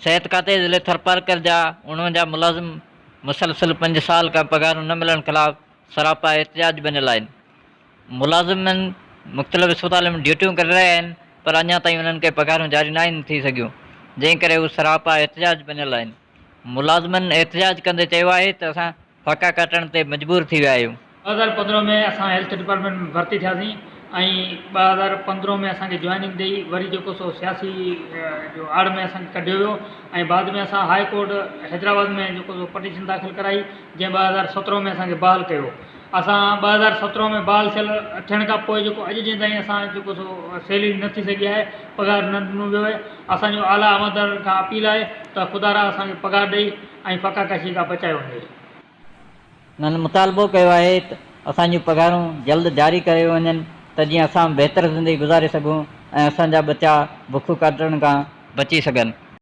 صحت کاتي ضلعي ٿرپارڪر جا 49 ملازم مسلسل پنج سال کان پگهارون نه ملڻ خلاف سراپا احتجاج بنيل آهن. ملازمن مختلف اسپتالن ۾ ڊيوٽيون ڪري رهيا آهن پر اڃا تائين انهن کي پگهارون جاري ناهن ٿي سگهيون جنهن ڪري هو سراپا احتجاج بنيل آهن. ملازمن احتجاج ڪندي چيو آهي ته اسان ڦاڪا ڪاٽڻ تي مجبور ٿي ويا آهيون. 2015 ۾ اسان هيلٿ ڊپارٽمينٽ ۾ ڀرتي ٿياسين ۽ 2015 ۾ اسان کي جوائننگ ڏئي وري جيڪو سو سياسي جو آڙ ۾ اسان کي ڪڍيو ويو ۽ بعد ۾ اسان هاء ڪورٽ حيدرآباد ۾ جيڪو سو پٽيشن داخل ڪرائي جنهن 2017 ۾ اسان کي بحال ڪيو. اسان 2017 ۾ بحال ٿيل ٿيڻ کان پوء جيڪو اڄ ڏينهن تائين اسان جيڪو سو سيلري نه ٿي سگهي آهي پگهار نه ڏنو ويو آهي اسان جو اعليٰ عملدارن کان اپيل آهي ته خدارا اسان کي پگهار ڏئي ۽ فقا ڪشي کان بچايو وڃي. هنن مطالبو ڪيو آهي ته اسان جون پگهارون جلد جاري ڪيون وڃن ته جيئن اسان بهتر زندگي گذاري سگهون ۽ اسان جا ٻچا بک ڪاٽڻ کان بچي سگهن.